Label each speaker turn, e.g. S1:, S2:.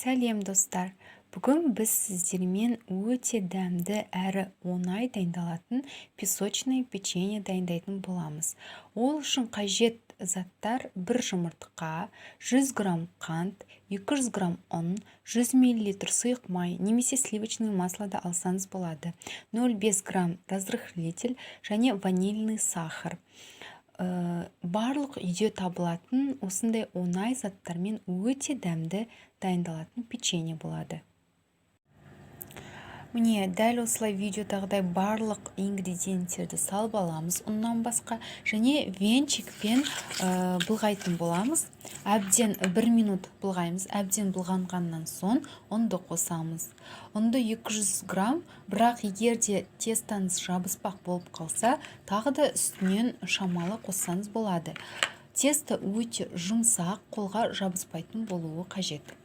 S1: Сәлем, достар! Бүгін біз сіздермен өте дәмді әрі оңай дайындалатын песочный печенье дайындайтын боламыз. Ол үшін қажет заттар: бір жұмыртқа, 100 грамм қант, 200 грамм ұн, 100 мл сұйық май немесе сливочный масло да алсаңыз болады, 0,5 грамм разрыхлитель және ванильный сахар. Барлық үйде табылатын осындай оңай заттармен өте дәмді дайындалатын печенье болады. Міне, дәл осылай, видеодағыдай барлық ингредиенттерді салып аламыз ұннан басқа және венчикпен былғайтын боламыз. Әбден бір минут былғаймыз. Әбден былғанғаннан соң ұнды қосамыз. Ұнды 200 грамм, бірақ егер де тестаңыз жабыспақ болып қалса, тағы да үстінен шамалы қоссаңыз болады. Тесто өте жұмсақ, қолға жабыспайтын болуы қажет.